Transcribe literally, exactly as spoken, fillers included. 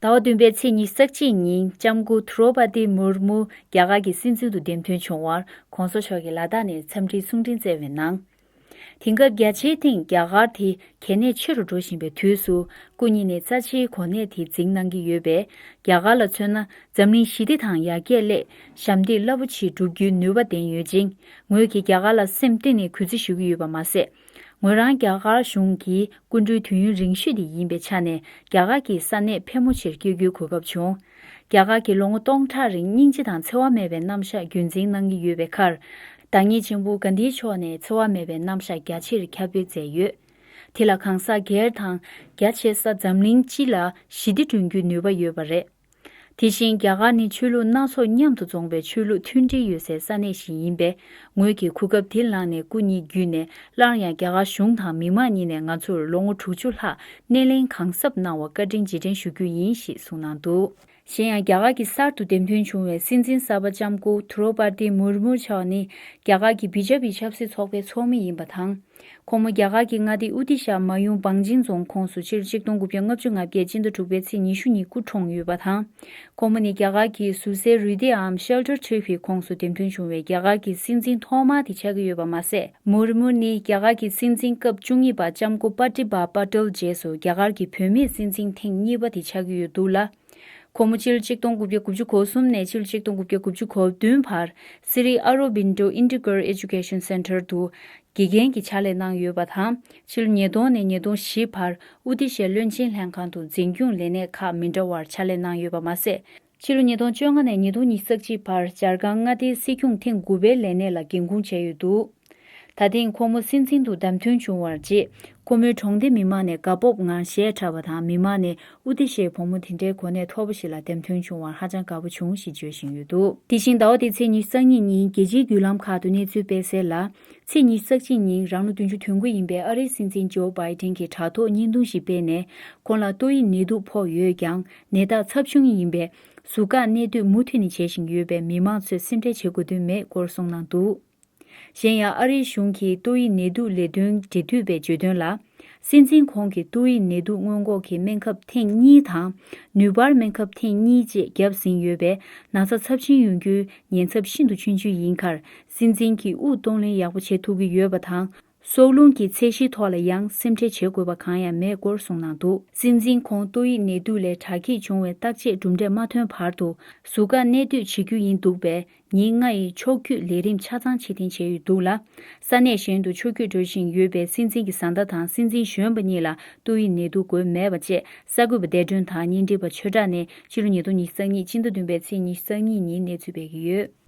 ཟླ་བ་བདུན་པའི་ཚེས་ཉི་ཤུ་རྩ་གཅིག་ཉིན་ལྕམ་སྐུ་དྷྲོ་པ་དི་མུར་མུ་རྒྱ་གར་གྱི་སྲིད་འཛིན་དུ་འདེམས་ཐོན་བྱུང་བར་གོང་ས་མཆོག་གིས་ལ་དྭགས་ནས་འཚམས་འདྲིའི་གསུང་འཕྲིན་བསྩལ་བའི་ནང་། དེང་སྐབས་རྒྱ་ཆེའི་སྟེང་རྒྱ་གར་དེ་གལ་གནད་ཆེ་རུ་འགྲོ་བཞིན་པའི་དུས་སུ། སྐུ་ཉིད་ནས་རྩ་ཆེའི་གོ་གནས་དེ་འཛིན་གནང་གི་ཡོད་པས། རྒྱ་གར་ལ་མཚོན་ན། འཛམ་གླིང་ཞི་བདེ་དང་ཡར་རྒྱས་སླད་ཞབས་འདེགས་རླབས་པོ་ཆེ་བསྒྲུབ་རྒྱུའི་ནུས་པ་ལྡན་ཡོད་ཅིང་། ངོས་ཀྱིས་རྒྱ་གར་ལ་སེམས་གཏིང་ནས་གུས་བརྩི་ཞུ་གི་ཡོད་པ་མ་ཟད། ངོས་རང་རྒྱ་གར་གཞུང་གི་སྐུ་མགྲོན་དུས་ཡུན་རིང་ཤོས་དེ་ཡིན་པའི་ཆ་ནས། རྒྱ་གར་གྱི་ས་གནས་ཕལ་མོ་ཆེར་སྐྱོད་རྒྱུའི་གོ་སྐབས་བྱུང་། རྒྱ་གར་གྱིས་ལོ་ངོ་སྟོང་ཕྲག་རིང་སྙིང་རྗེ་དང་འཚེ་བ་མེད་པའི་རྣམ་གཞག་རྒྱུན་འཛིན་གནང་གི་ཡོད་པའི་ཁར། བདག་ཉིད་ཆེན་པོ་གྷན་དྷིའི་མཆོག་ནས་འཚེ་བ་མེད་པའི་རྣམ་གཞག་རྒྱ་ཆེར་ཁྱབ་སྤེལ་མཛད་ཡོད། དེ་ལ་གང་ཟག་སྒེར་དང་། རྒྱ་ཆེ་ས་འཛམ་གླིང་སྤྱི་ལ་ཞི་བདེ་བསྐྲུན་རྒྱུའི་ནུས་པ་ཡོད་པ་རེད། དེ་བཞིན་རྒྱ་གར་ནི་ཆོས་ལུགས་སྣ་ཚོགས་མཉམ་དུ་འཛོམས་པའི་ཆོས་ལུགས་མཐུན་སྒྲིལ་ཡོད་སའི་ས་གནས་ཤིག་ཡིན་པས། ངོས་ཀྱིས་གོ་སྐབས་དེ་བླངས་ནས་སྐུ་ཉིད་བརྒྱུད་ནས་སླར་ཡང་རྒྱ་གར་གཞུང་དང་མི་མང་གཉིས་ནས་ང་ཚོར་ལོ་ངོ་དྲུག་ཅུ་ལྷག་སྣེ་ལེན་གང་ཟབ་གནང་བར་བཀའ་དྲིན་རྗེས་དྲན་ཞུ་རྒྱུ་ཡིན་ཞེས་གསུངས་གནང་འདུག། གཞན་ཡང་། རྒྱ་གར་གྱི་གསར་དུ་འདེམས་ཐོན་བྱུང་བའི་སྲིད་འཛིན་གསར་པ་ལྕམ་སྐུ་དྷྲོ་པ་དི་མུར་མུ་མཆོག་ནི་རྒྱ་གར་གྱི་བི་ཇེ་པི་ཆབ་སྲིད་ཚོགས་པའི་ཚོགས་མི་ཡིན་པ་དང་། ཁོང་མོ་རྒྱ་གར་གྱི་མངའ་སྡེ་ཨོ་ཏི་ཤ་མ་ཡུམ་བང་ཇིང་རྫོང་ཁོངས་སུ་ཕྱི་ལོ་ཆིག་སྟོང་དགུ་བརྒྱ་ལྔ་བཅུ་ང་བརྒྱད་སྤྱི་ཟླ་དྲུག་པའི་ཚེས་ཉི་ཤུ་ཉིན་སྐུ་གྲོངས་ཡོད་པ་དང་། ཁོང་མོ་ནི་རྒྱ་གར་གྱི་ཟུར་སའི་རུས་སྡེའམ་ཤེལ་ཊར་ཊི་རི་ཕི་ཁོངས་སུ་འདེམས་ཐོན་བྱུང་བའི་རྒྱ་གར་གྱི་སྲིད་འཛིན་ཐོག་མ་དེ་ཆགས་ཀྱི་ཡོད་པ་མ་ཟད། མུར་མུ་ནི་རྒྱ་གར་གྱི་སྲིད་འཛིན་སྐབས་བཅུ་གཉིས་པ་ལྕམ་སྐུ་པ་ཏི་བྷ་པ་ཏེལ་རྗེས་སུ་རྒྱ་གར་གྱི་བུད་མེད་སྲིད་འཛིན་ཐེངས་གཉིས་པ་དེ་ཆགས་ཀྱི་ཡོད་འདུག་ལ། ཁོང་མོ་ཕྱི་ལོ་ཆིག་སྟོང་དགུ་བརྒྱ་དགུ་བཅུ་གོ་གསུམ་ནས་ཕྱི་ལོ་ཆིག་སྟོང་དགུ་བརྒྱ་དགུ་བཅུ་གོ་བདུན་བར་སི་རི་ཨ་རོ་བིན་ཏོ་ཨིན་ཏི་གྷར་ཨེ་ཇུ་ཀེ་ཤན་སེན་ཊར་དུ་དགེ་རྒན་གྱི་ཕྱག་ལས་གནང་ཡོད་པ་དང་། ཕྱི་ལོ་ཉིས་སྟོང་ནས་ཉིས་སྟོང་བཞི་བར་ཨུ་ཏི་ཤའི་བློན་ཆེན་ལྷན་ཁང་དུ་འཛིན་སྐྱོང་ལས་གནས་ཁག་མི་འདྲ་བར་ཕྱག་ལས་གནང་ཡོད་པ་མ་ཟད། ཕྱི་ལོ་ཉིས་སྟོང་བཅོ་ལྔ་ནས་ཉིས་སྟོང་ཉི་ཤུ་རྩ་གཅིག་བར་ཇར་ཁན་མངའ་སྡེའི་སྲིད་སྐྱོང་ཐེངས་དགུ་པའི་ལས་གནས་ལ་འགན་འཁུར་བྱས་ཡོད་འདུག། ད་ཐེངས་ཁོང་མོ་སྲིད་འཛིན་དུ་བདམས་ཐོན་བྱུང་བར་རྗེས། ཁོང་མོའི་གྲོང་སྡེ་མི་མང་ནས་དགའ་སྤོབས་ངང་གཞས་འཁྲབ་པ་དང་། མི་མང་ནས་ཨུ་ཏི་ཤའི་བུ་མོ་དེ་འདྲའི་གོ་གནས་མཐོ་པོ་ཞིག་ལ་འདེམས་ཐོན་བྱུང་བར་ཧ་ཅང་དགའ་པོ་བྱུང་ཞེས་བརྗོད་བཞིན་ཡོད་འདུག། དེ་བཞིན་ཟླ་བ་འདིའི་ཚེས་ཉི་ཤུ་རྩ་གཉིས་ཉིན་རྒྱལ་སྤྱིའི་བརྒྱུད་ལམ་ཁག་ཏུ་གནས་ཚུལ་སྤེལ་གསལ་ལ། ཚེས་ཉི་ཤུ་རྩ་གཅིག་ཉིན་རང་ལོ་བདུན་ཅུ་དོན་དགུ་ཡིན་པའི་ཨ་རིའི་སྲིད་འཛིན་ཇོ་བྷའི་ཏིན་གྱིས་དྲ་ཐོག་བརྙན་ཐུང་ཞིག་སྤེལ་ནས། ཁོང་ལ་ཏོག་དབྱིབས་ནད་དུག་ཕོག་ཡོད་ཀྱང་། ནད་རྟགས་ཚབས་ཆུང་ཡིན་པས། ཟུར་བཀག་གནད་སྡུད་མུ་མཐུད་ནས་བྱེད་བཞིན་ཡོད་པས། མི་མང་ཚོས་སེམས་ཁྲལ་བྱེད་དགོས་དོན་མེད་སྐོར་གསུངས་གནང་འདུག། གཞན་ཡང་། ཨ་རིའི་གཞུང་གི་ཏོག་དབྱིབས་ནད་དུག་ལས་དོན་འབྲེལ་མཐུད་པས་བརྗོད་དོན་ལ། སྲིད་འཛིན་ཁོང་གིས་ཏོག་དབྱིབས་ནད་དུག་སྔོན་འགོག་གི་སྨན་ཁབ་ཐེངས་གཉིས་དང་། ནུས་སྤར་སྨན་ཁབ་ཐེངས་གཉིས་བཅས་བརྒྱབ་ཟིན་ཡོད་པས། ན་ཚ་ཚབས་ཆེན་ཡོང་རྒྱུའི་ཉེན་ཚབས་ཤིན་ཏུ་ཆུང་ཆུང་ཡིན་ཁར། སྲིད་འཛིན་གྱིས་དབུགས་གཏོང་ལེན་ཡག་པོ་བྱེད་ཐུབ་ཀྱི་ཡོད་པ་དང་། སྲོག་རླུང་གི་ཚད་གཞིའི་ཐོག་ལ་ཡང་སེམས་ཁྲལ་བྱེད་དགོས་པ་གང་ཡང་མེད་སྐོར་གསུངས་གནང་འདུག། སྲིད་འཛིན་ཁོང་ཏོག་དབྱིབས་ནད་དུག་ལས་དྲག་སྐྱེད་བྱུང་བའི་བརྟག་དཔྱད་གྲུབ་འབྲས་མ་ཐོན་བར་དུ། ཟུར་བཀག་གནད་སྡུད་བྱེད་རྒྱུ་ཡིན་འདུག་པས། ཉིན་ལྔ་ཡི་ཕྱོགས་བསྐྱོད་ལས་རིམ་ཆ་ཚང་ཕྱིར་འཐེན་བྱས་ཡོད་འདུག་ལ། ས་གནས་གཞན་དུ་ཕྱོགས་བསྐྱོད་འགྲོ་བཞིན་ཡོད་པའི་སྲིད་འཛིན་གྱི་བཟའ་ཟླ་དང་སྲིད་འཛིན་གཞོན་པ་གཉིས་ལ་ཏོག་དབྱིབས་ནད་དུག་འགོས་མེད་པ་བཅས། གསར་འགོད་པ་བདེ་སྒྲོན་དང་བརྙན་འཕྲིན་པ་ཆོས་གྲགས་ནས་ཕྱི་ལོ་ཉིས་སྟོང་ཉི་ཤུ་རྩ་གཉིས་སྤྱི་ཟླ་བདུན་པའི་ཚེས་ཉི་ཤུ་རྩ་གཉིས་ཉིན་གནས་ཚུལ་སྤེལ་གྱི་ཡོད།